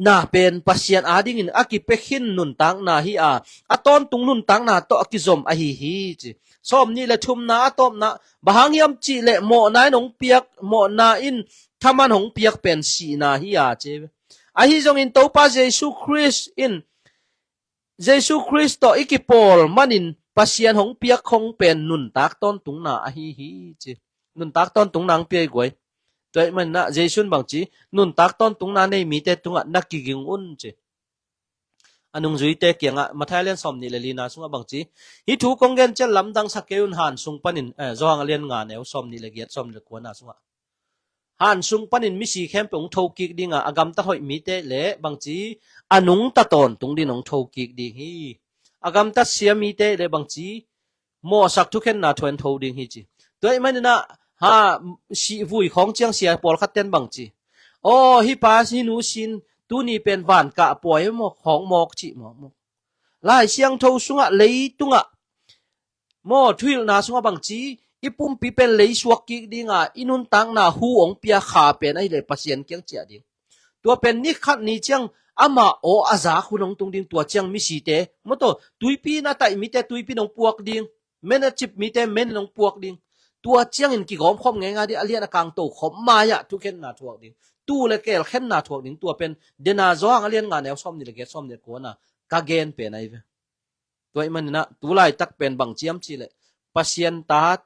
na pen Pasian adingin a kipia khin nuntakna hi a, a tawntung nuntakna tawh a kizom ahi hi, ci. Sawm nih le thumna a tawpna, bang hang hiam cih leh mawhna in hong piak, mawhna in thaman hong piak pen sihna hi a, ci. Ahi zongin Topa Jesu Khrist in, Jesu Khrist tawh i kipawl manin Pasian hong piak khong pen nuntak tawntungna ahi hi, ci. Nuntak tawntungna hong pia hi guai. Tua ih maninah Jesu in bangci, nuntak tawntungna nei mite tungah na kiging un, ci. A nungzuite kiangah Matthai lian sawm nih le lina sungah bangci, hih thu kong gen ciang lamdang sa kei un, han sung panin, eh, Johan a lian nga neu sawm nih le giat, sawm nih le kuana sungah, han sung panin misi khempeuh hong thokik dinga, a gamtat hoih mite le bangci, a nungta tawntung din hong thokik ding hi. A gamtat sia mite le bangci, mawhsak thukhenna thu-in tho ding hi, ci. Tua ih maninah, ha, sihvui khawng ciang sia pawlkhat ten bangci, aw, hih pa hih nu sin tuni pen van kah puai maw, khawng mawk cih maw, maw. Lai Siangtho sungah, leitungah maw, thuhilhna sungah bangci, i pumpi pen leisuak kik dinga, i nuntakna hu hong pia kha pen ahileh Pasian kiang ciah ding. Tua pen ni khat ni ciang amah aw a zak hun hong tung ding, tua ciang misite, maw, tawh, tuipi in a taih mite tuipi in hong puak ding, men a cip mite men in hong puak ding. Tua ciangin kigawmkhawm ngeingai ding, a lian a kang tokhawm mai-ah thukhenna thuak ding. Tuu le keel khenna thuak ding, tua pen dena Johan a lian nga neu sawm nih le giat, sawm nih le kuana ka gen pen ahi ve. Tua ih maninah, tu laitak pen bang ciam cihleh, Pasian ta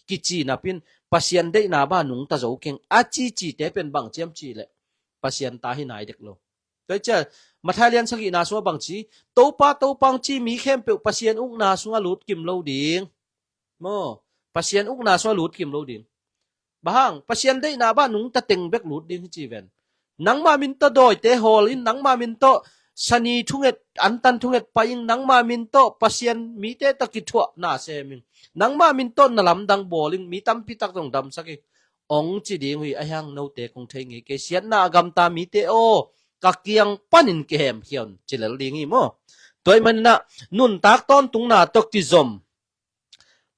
kici napin, Pasian deihna bang nungta zo keng a cicite pen bang ciam cihleh, Pasian ta hi nai dek lo. Tua hi ciah Matthai lian sagihna sungah bangci, Topa, Topa hong ci mi khempeuh Pasian ukna sungah lut kim lo ding. Maw, Pasian ukna sungah lut kim lo ding. Bang hang, Pasian deihna bah nungta teng bek lut ding hi ci ven. Nangma min tawh dawite hawl in, nangma min tawh sani thunget, antan thunget pai in, nangma min tawh Pasian mite tawh kithuahna sem in, nangma min tawh na lamdang bawl in, mi tampi tak zong damsak in, hong ci ding uh hi. Ahi hang note kong thei ngei kei, siatna a gamta mite aw, ka kiang panin kihemkhia un, ci lel ding hi maw. Tua ahih manin ah nuntak tawntungna tawh kizom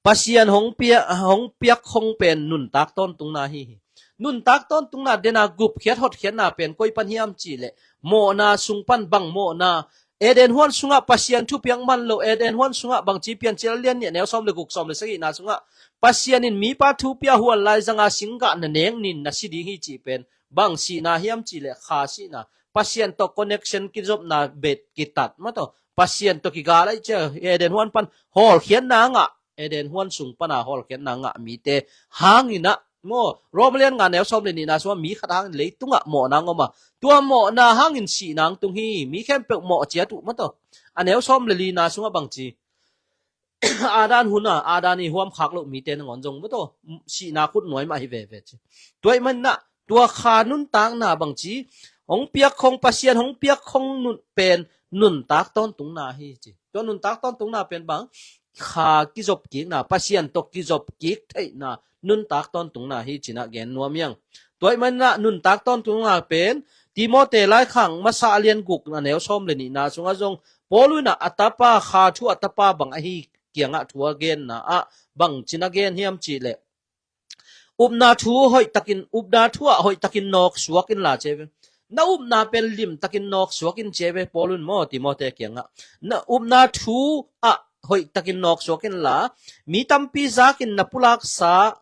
Pasian hong piak, hong piak khong pen nuntak tawntungna hi hi. Nuntak tawntungna den a gupkhiat hotkhiatna pen koi pan hiam cih leh, mawhna sung pan bang mawhna, Eden huan sungah Pasian thupiak man lo, Eden huan sungah bangci, Piancil lian nih a neu sawm le guk, sawm le sagihna sungah Pasian in mipa thu pia, huan laizang a singgah na nek ni in na si ding hi cih pen bang sihna hiam cih leh kha sihna. Pasian tawh connection kizopna bet kitat maw tawh, Pasian tawh kigal ahih ciah Eden huan pan hawlkhiatna ngah, Eden huan sung pan a hawlkhiatna ngah mite hangin ah maw, Rom lian nga neu sawm le nihna sungah mi khat hangin leitungah mawhna hong om a, tua mawhna hangin sihna hong tung hi. Mi khempeuh mawh ciat uh maw tawh. A neu sawm le lina sungah bangci, Adam hun a, Adam i huam khak loh mite nangawn zong maw tawh, sihna khut nuai mah hi veve ci. Tua ahih manin ah tua kha nuntakna bangci, hong piak khong, Pasian hong piak khong nun pen nuntak tawntungna hi ci. Tua nuntak tawntungna pen bang, kha kizop kikna, Pasian tawh kizop kik theihna nuntak tawntungna hi ci-in ah gen nuam hi ing. Tua ahih manin ah nuntak tawntungna pen Timote laikhak masa a lian guk a neu sawm le nihna sungah zong Paul in ah a tapa, kha thu a tapa bang ahi kiangah thu a genna ah bangci-in a gen hiam cih leh, upna thu hoih takin, upna thu ah hoih takin nawk suak inla ci ve. Na upna pen lim takin nawk suak in ci ve Paul in maw, Timote kiangah. Na upna thu ah hoih takin nawk suak inla, mi tampi zakin na pulaksa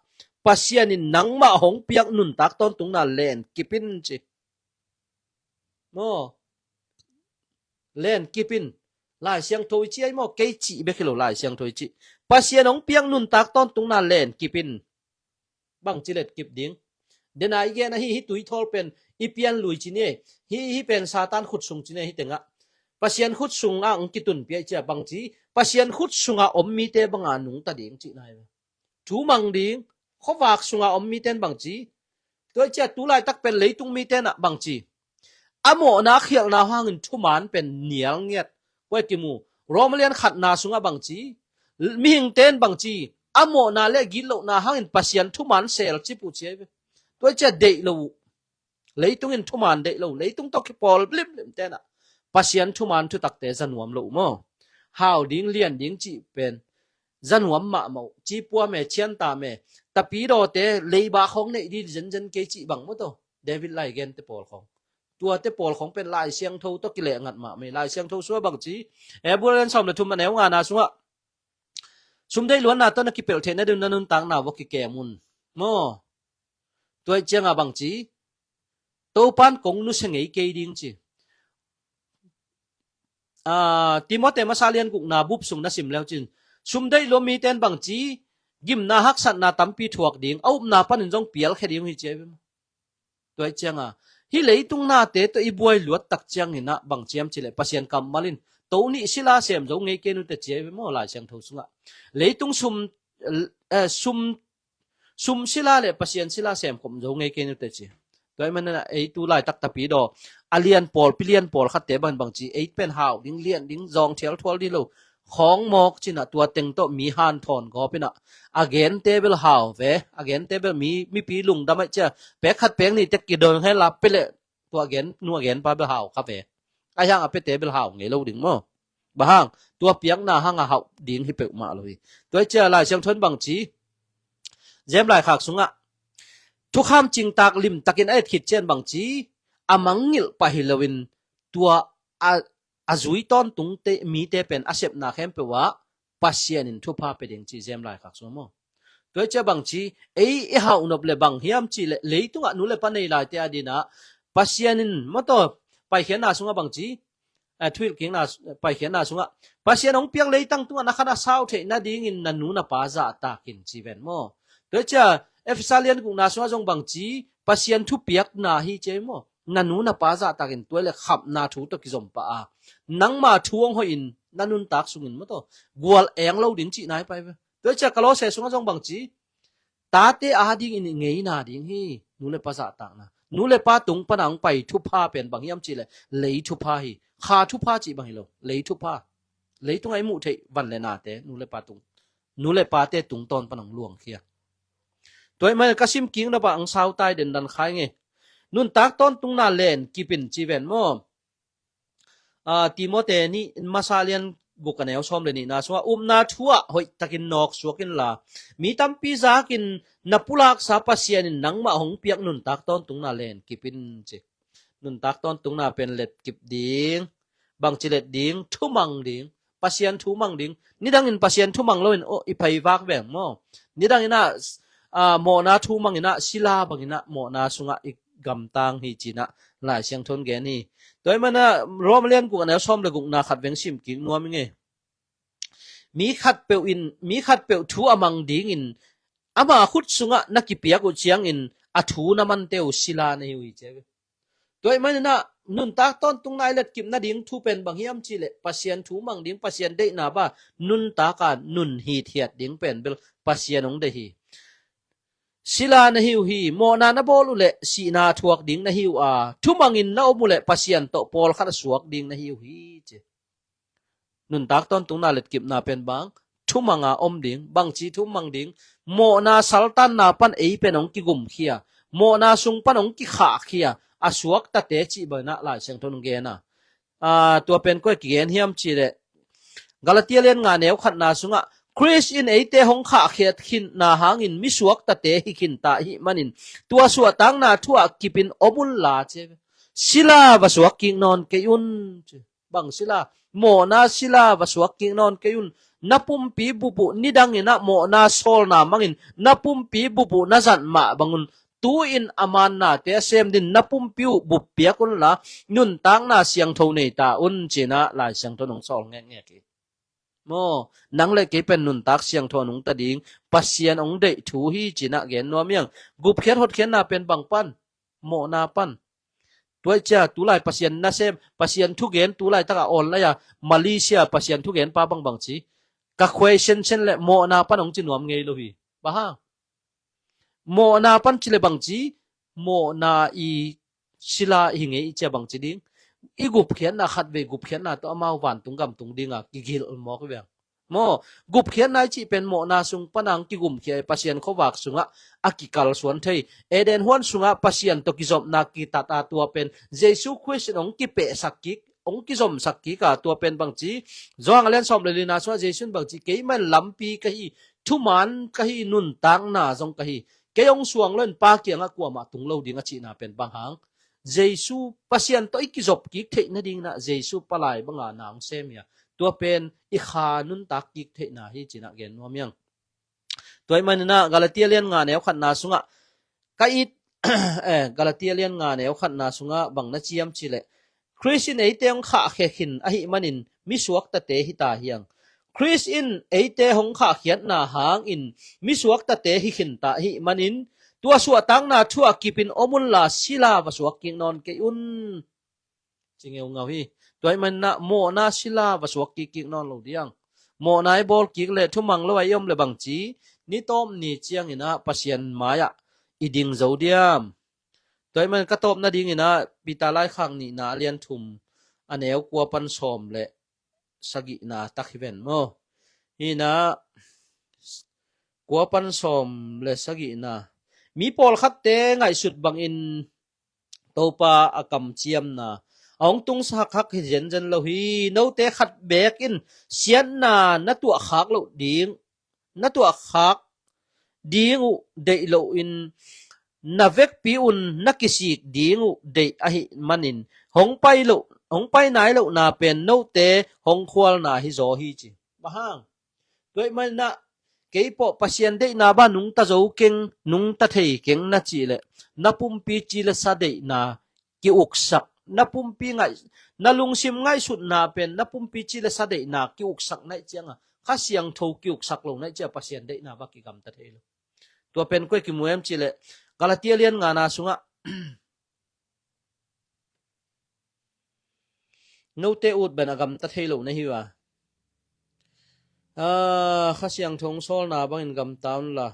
Pasian in nangmah hong piak nuntak tawntungna len kip in ci. Maw, len kip in. Lai Siangtho i ci ahi maw, kei cih bek hi lo, Lai Siangtho i cih. Pasian hong piak nuntak tawntungna len kip in. Bangci let kip ding? Den a i gen ahi, hih tuithawl pen i pian lui ci ni. Hih, hih pen Satan khut sung ci ni, hih tengah. Pasian khut sungah hong kitunpih ahih ciah bangci, Pasian khut sungah om mite banga nungta ding cihna hi. Thu mang ding, khuavak sunga om mite in bangci. Tua hi ciah tu laitak pen leitung mite in ah bangci. A mawhna khialhna hangin thuman pen nial ngiat. Kua i kimu, Rom lian khatna sungah bangci. Mihingte in bangci, a mawhna le gitlohna hangin Pasian thuman selcip uh ci hi ve. Tua hi ciah deih lo uh. Leitung in thuman deih lo, leitung tawh kipawl limlim te in ah Pasian thuman thutakte za nuam lo uh maw? Hau ding, lian ding cih pen za nuam mahmah uh. Cipuam e, ciantam e, tapidawte, leiba khawng neih ding zenzen kei cih bang maw tawh, David lai gente pawl khawng. Tuate pawl khawng pen Lai Siangtho tawh kileh ngat mahmah hi. Lai Siangtho sungah bangci, Hebru lian sawm le thum a neu ngana sungah, sumdeih luatna tawh na kipelh theih nading na nuntakna vua kikem un maw? Tua hi cianga bangci, Topan kong nusia ngei kei ding ci. Ah, Timote masa lian gukna bup sung na sim leu cin, sumdeih lua mite in bangci, gimna haksatna tampi thuak ding, a upna panin zong pialkhia ding uh hi ci hi ve maw? Tua hi cianga, hih leitung nate tawh i buai luat tak ciangin ah bangci hiam cih leh Pasian kammal in, to nih sila sem zo ngei kei nute ci hi ve maw, Lai Siangtho sungah. Leitung sum, eh, sum sum sila le Pasian sila semkhop zo ngei kei nute ci. Tua hi manin ah ei tu laitak tapidaw, a lian pawl, pi lian pawl khatte bang bangci, ei pen hau ding, lian ding, zawng thial thual ding lo, khawng mawk ci-in ah tua teng tawh mi hanthawn gawp in ah, a gente bel hau ve, a gente bel mi, mipi lungdam ahih ciah, pek khat pek nih tek kidon hen la pia leh, tua a gen nu a gen pa bel hau kha ve. Ahi hang a piate bel hau ngei lo ding maw? Bang hang, tua piakna hang a hauh ding hi peuhmah lo hi. Tua hi ciah Lai Siangtho in bangci, James laikhak sungah, thukham cingtak limtakin a et khit ciang bangci, a mangngilh pah hi loin, tua a, a zui tawntungte, mite pen a sepna khempeuh ah Pasian in thupha pia ding ci, James laikhak sungah maw? Tua hi ciah bangci, ei i hauh nop le bang hiam cih leh, leitungah nu le pa nei laite a dingin ah Pasian in maw tawh, Paikhiatna sungah bangci, eh, thuhilhkikna, Paikhiatna sungah, Pasian hong piak leitang tungah na khan a sau theih nadingin na nu na pa zahtak in ci ven maw? Tua hi ciah Efesa lian gukna sungah zong bangci, Pasian thupiakna hi ci hi maw? na nu na pa zahtakin tua le khamna thu tawh kizom pah a, nangma thu hong hoihin na nuntak sungin maw taw gual eng lo ding cihna hi pai ve. Tua hi ciah Kolose sungah zong bangci, tate adingin i ngeina ding hi nu le pa zahtakna. Nu le pa tung pana hong pai thupha pen bang hiam cihleh lei thupha hi. Kha thupha cih bang hi lo, lei thupha. Leitungah i muh theih van le nate nu le pa tung, nu le pate tungtawn pana hong luangkhia. Tua ahih manin ka sim kik nop ah hong sau tai, dendan khai nge. Nuntak tawntungna len kip in ci ven maw? Ah, Timote nih masa lian guk a neu sawm le nihna sungah upna thu ah hoihtakin nawk suak inla, mi tampi zakin na pulaksa Pasian in nangmah hong piak nuntak tawntungna len kip in ci. Nuntak tawntungna pen let kip ding. Bangci let ding? Thumang ding. Pasian thu mang ding. Nidangin Pasian thu mang loin, oh, i phaivak veng maw? Nidangin ah, ah, mawhna thu mangin ah, sila bangin ah mawhna sungah i gamtang hi ci-in ah Lai Siangtho in gen hi. Tua ahih manin ah Rom lian guk a neu sawm le gukna khat veng sim kik nuam ing e. Mi khatpeuh in, mi khatpeuh thu a mang dingin ama khut sungah na kipiak uh ciangin a thu na mante uh sila na hi uh hi ci ve. Tua ahih manin ah nuntak tawntungna i letkip nading thu pen bang hiam cihleh Pasian thu mang ding, Pasian deihna bang nuntak a nun hithiat ding pen bel Pasian hong deih hi. Sila na hi uh hi. Mawhna na bawl uh leh sihna thuak ding na hi uh a, thumangin na om uh leh Pasian tawh pawlkhat a suak ding na hi uh hi ci. Nuntak tawntungna letkipna pen bang? Thumanga om ding. Bangci thumang ding? Mawhna saltanna pan ei pen hong kigumkhia, mawhna sung pan hong kikhahkhia a suaktate cih bangin ah Lai Siangtho in hong gen a. Ah, tua pen koi kigen hiam cihleh Galatia lian nga neu khatna sungah Khrist in eite hong khahkhiat khinna hangin mi suaktate hi khinta ahih manin tua suahtakna thu ah kipin om unla ci ve. Sila va suak kik nawn kei un ci. Bang sila? Mawhna sila va suak kik nawn kei un. Na pumpi bup uh, nidangin ah mawhna sawlna mangin na pumpi bup uh na zat mah bangun tu-in a mannate a sem dingin na pumpi uh bup piak unla nuntakna siangtho nei ta un ci-in ah Lai Siangtho in hong sawl ngekngek hi. Maw, nang le kei pen nuntak siangtho a nungta ding Pasian hong deih thu hi ci-in ah gen nuam hi hang. Gupkhiat hotkhiatna pen bang pan? Mawhna pan. Tua hi ciah tulai Pasian nasem, Pasian thugen tulai takah online a Malaysia Pasian thugen pa bangbang ci. Ka question sen le mawhna pan hong ci nuam ngei lo hi. Bang hang? Mawhna pan ci le bangci, mawhna i sila i hi ngei i ciah bangci ding. I gupkhiatna khatvei gupkhiatna tawh amau vantung gamtung dinga kigil mawk i veng. Maw, gupkhiatna i cih pen mawhna sung pana hong kigumkhia i Pasian khuavak sungah a kikalsuan thei. Eden huan sungah Pasian tawh kizopna kitat a tua pen Jesu Khrist in hong kipehsak kik, hong kizomsak kik a tua pen bangci. Johan a lian sawm le lina sungah Jesu in bangci, keimah in lampi ka hi, thuman ka hi, nuntakna zong ka hi. Kei hong suang loin Pa kiangah kuamah tung lo ding a cihna pen bang hang? Jesu Pasian tawh i kizop kik theih nadingin ah Jesu palai banga na hong sem hi a. Tua pen i kha nuntak kik theihna hi ci-in ah gen nuam hi hang. Tua ahih manin ah Galatia lian nga neu khatna sungah ka it, eh, Galatia lian nga neu khatna sungah bang na ci hiam cihleh Khrist in eite hong khahkhia khin ahih manin mi suaktate hi ta hi hang. Khrist in eite hong khahkhiatna hangin mi suaktate hi khinta ahih manin tua suahtakna thu ah kipin om unla sila va suak kik nawn kei un. Ci ngeungau hi. Tua ahih manin ah mawhna sila va suak kik kik nawn lo diam? Mawhna i bawl kik le thumang lo a i om le bangci, ni tawp ni ciangin ah Pasian mai-ah i ding zo diam? Tua ahih manin ka tawp nadingin ah Peter laikhak nihna a lian thum a neu kua pan sawm le sagihna tak hi ven maw? Hi-in ah kua pan sawm le sagihna. Mi pawlkhatte ngaihsut bangin Topa a kamciamna a hong tungsak hak hi zenzen lo hi. Note khat beek in siatna na tuahkhak loh ding, na tuahkhak ding uh deih loin na vekpi un na kisik ding uh deih ahih manin hong pai loh, hong pai nai lohna pen note hong khualna hi zaw hi ci. Bang hang? Tua ahih manin ah kei pawh Pasian deihna bang nungta zo keng, nungta thei keng na cih leh na pumpi ci le sa deihna kiuksak, na pumpi ngaih, na lungsim ngaihsutna pen na pumpi ci le sa deihna kiuksak naih ciangah Kha Siangtho kiuksak lo naih ciah Pasian deihna bang kigamta thei lo. Tua pen koi kimu em cih leh Galatia lian ngana sungah Note ut ben a gamta thei lo na hi uh a. Ah, Kha Siangtho hong sawlna bangin gamta unla.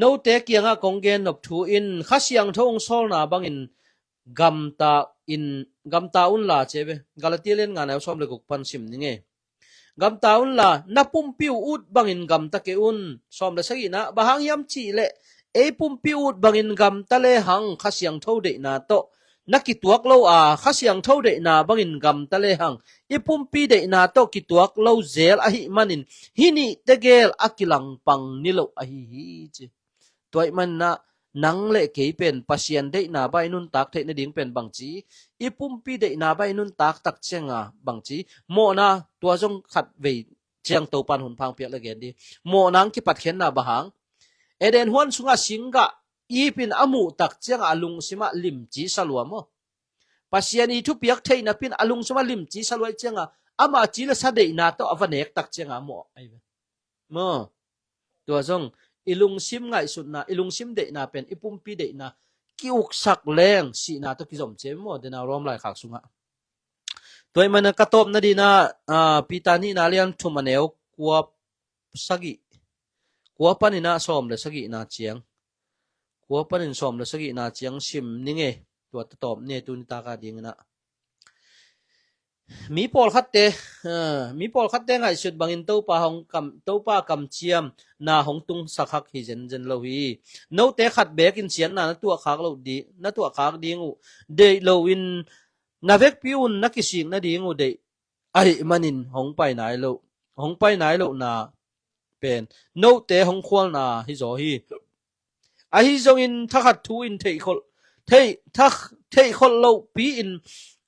Note kiangah kong gen nop thu in Kha Siangtho hong sawlna bangin gamta in, gamta unla ci ve. Galati lian nga neu sawm le guk pan sim ni ngei. Gamta unla, na pumpi uh ut bangin gamta kei un. Sawm le sagihna, bang hang hiam cih leh ei pumpi ut bangin gamta lehang Kha Siangtho deihna tawh na kituak lo a, Kha Siangtho deihna bangin gamta lehang i pumpi deihna tawh kituak lo zel ahih manin hih nih tegel a kilangpang ni lo ahi hi ci. Tua ahih manin ah nang le kei pen Pasian deihna bang i nuntak theih nading pen bangci, i pumpi deihna bang i nuntak tak cianga bangci, mawhna tua zong khat vei ciang Topan hun phang piak le gen di. Mawhna hong kipatkhiatna bang hang? Eden huan sungah singgah Eve in a muh tak ciangah a lungsimah limci sa lua maw? Pasian i thupiak theihna pen a lungsimah limci sa lua ciangah ama ci le sa deihna tawh a va nek tak ciangah a mawh ahi ve. Maw? Tua zong i lungsim ngaihsutna, i lungsim deihna pen i pumpi deihna ki-uksak leng sihna tawh kizom ci maw? Dena Rom laikhak sungah. Tua ahih manin ka tawpna dingin ah, Peter nihna lian thum a neu kua sagih, kua panin ah sawm le sagihna ciang, kua panin sawm le sagihna ciang sim ni ngei. Tua tawp ni tu ni taka dingin ah mi pawlkhatte, ah, mi pawlkhatte ngaihsut bangin Topa hong kam, Topa kamciamna hong tungsak hak hi zenzen lo hi. Note khat bekin siatna na tuahkhak lo di, na tuahkhak ding uh deih loin na vekpi un na kisik nading uh deih ahih manin hong pai nai lo, hong pai nai lohna pen note hong khualna hi zaw hi. Ahi zongin thakhat thu in theihkholh, theih, thak, theihkholh lohpi in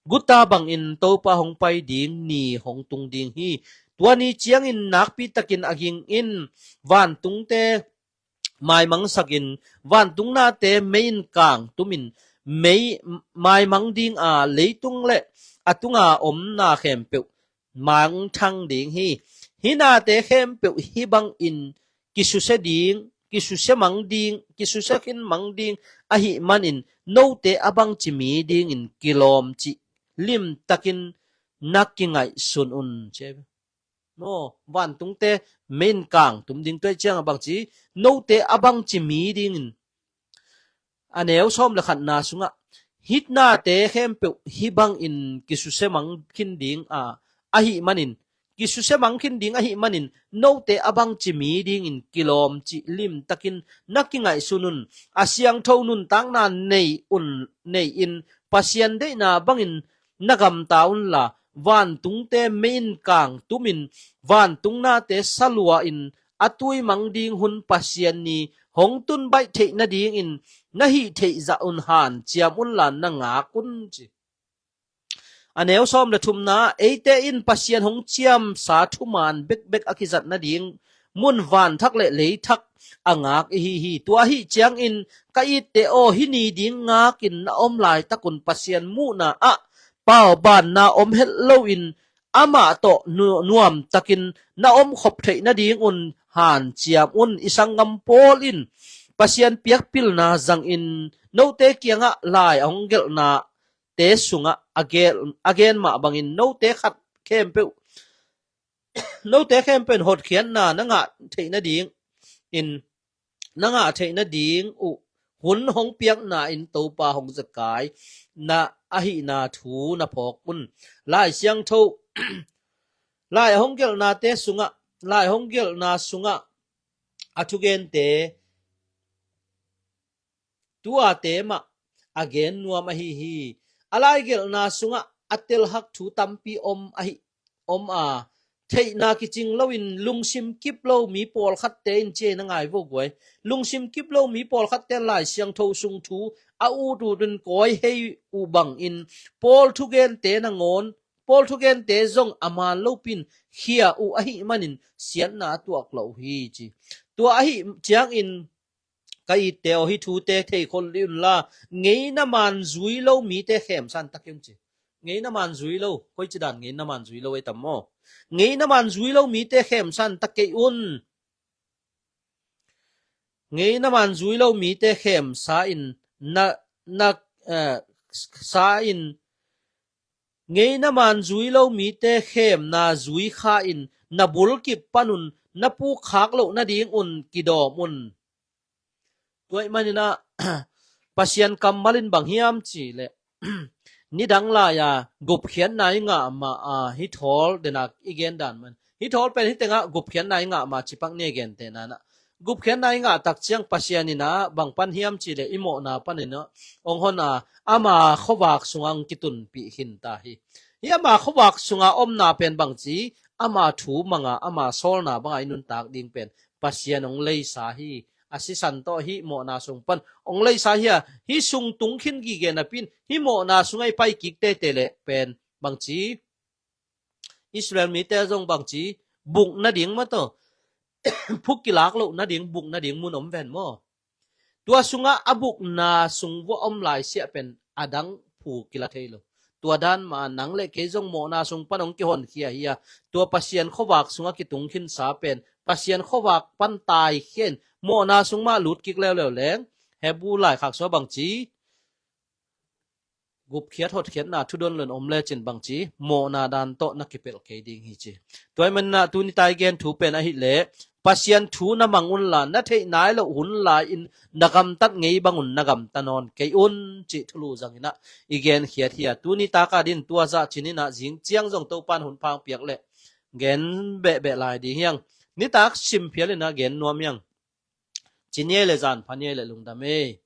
guta bangin Topa hong pai ding ni hong tung ding hi. Tua ni ciangin nakpi takin a ging in vantungte maimangsakin vantung nate mei in kangtumin mei maimang ding a, leitung le a tunga omna khempeuh mangthang ding hi. Hih nate khempeuh hih bangin kisusia ding, kisusia mang ding, kisusia khin mang ding ahih manin note a bangci mi dingin kilawm cih limtakin na kingaihsun un ci. No, vantungte mei in kangtum ding, tua ciangah bangci, note a bangci mi dingin a neu sawm le khatna sungah hih nate khempeuh hih bangin kisusia mang khin ding a, ahih manin, kisusia mang khin ding ahih manin note a bangci mi dingin kilawm cih limtakin na kingaihsun un. A siangtho nuntakna nei un, nei in Pasian deihna bangin na gamta unla, vantungte mei in kangtumin vantung nate sa lua in a tui mang ding hun Pasian ni hong tun baih theih nadingin na hih theih zah un hanciam unla na ngak un ci. A neu sawm le thumna, eite in Pasian hong ciamsa thuman bekbek a kizat nading mun vanthak le leithak a ngak ihi hi. Tua ahih ciangin ka itte aw, hih ni ding ngakin na om laitakun Pasian muhna ah paubanna om het loin amah tawh nu-, nuamtakin na omkhop theih nadingun hanciam un. I sanggam Paul in Pasian piakpilna zangin note kiangah lai a hong gelhna te sungah a gen, a gen mah bangin note khat khempeuh, note khempeuh in hotkhiatna na ngah theih nadingin, na ngah theih nading uh hun hong piakna in Topa hong zekai na ahihna thu na phawk un. Lai Siangtho, lai a hong gelhnate sungah, lai a hong gelhna sungah a thugente tuate mah a gen nuam ahi hi. A laigelhna sungah a telhak thu tampi om ahi, om a, theihna kicing loin lungsim kip lo mi pawlkhatte in ci-in na ngai vo guai. Lungsim kip lo mi pawlkhatte in Lai Siangtho sung thu a ut ut in kawi hei uh bangin Paul thugente nangawn, Paul thugente zong a man lopin khia uh ahih manin siatna a tuak lo uh hi ci. Tua ahih ciangin ka itte aw, hih thute theikhol dih unla, ngeina man zui lo mite khemsa in ta kei un ci. Ngeina man zui lo, koici dan ngeina man zui lo ei tam maw? Ngeina man zui lo mite khemsa in ta kei un. Ngeina man zui lo mite khemsa in na, na, eh, sa in Ngeina man zui lo mite khemna zui kha in na bulkip panun na pukkhak loh nadingun kidawm un. Tua ih maninah Pasian kammal in bang hiam ci leh nidang lai-a gupkhiatna i ngah mah a hi thawl denak i gen dan man hi thawl pen hi tengah gupkhiatna i ngah mah cipak ni a gente nanah gupkhiatna i ngah tak ciang Pasian inah bang pan hiam ci leh i mawhna paninah ong hon a ama khuavak sungah ong kitunpih khin ta hi. Hi ama khuavak sunga omna pen bangci ama thu manga ama sawlna banga i nuntak ding pen Pasian ong leisa hi. A sisan tawh hih mawhna sung pan ong leisa hi a hih sung tung khin gige napi in hih mawhna sungah i pai kik tete leh pen bangci Israel mite zong bangci buk nading mataw phuk kilak loh nading buk nading mun om ven maw? Tua sungah a bukna sung vua om lai siah pen a dang phu kila thei lo. Tua dan mah nang le kei zong mawhna sung pan ong kihonkhia hi a tua Pasian khuavak sungah kitung khinsa pen Pasian khuavak pan taikhia in mawhna sung mah lut kik leuleu leng Hebru laikhak sua bangci gupkhiat hotkhiatna thudon lon om lecin bangci mawhna dan tawh na kipelh kei ding hi ci. Tua ih maninah tuni tai gen thu pen ahih leh Pasian thu na mang unla na theih nai loh hun lai-in na gamtat ngei bangun na gamta nawn kei un cih thulu zanginah i genkhiat hi a tuni taka din tua zah cininah zing ciang zong Topan hun phang piak leh gen behbeh lai ding hiang. Nitak simphial inah gen nuam hiang. Ci niai le zan pha niai le lungdam ei.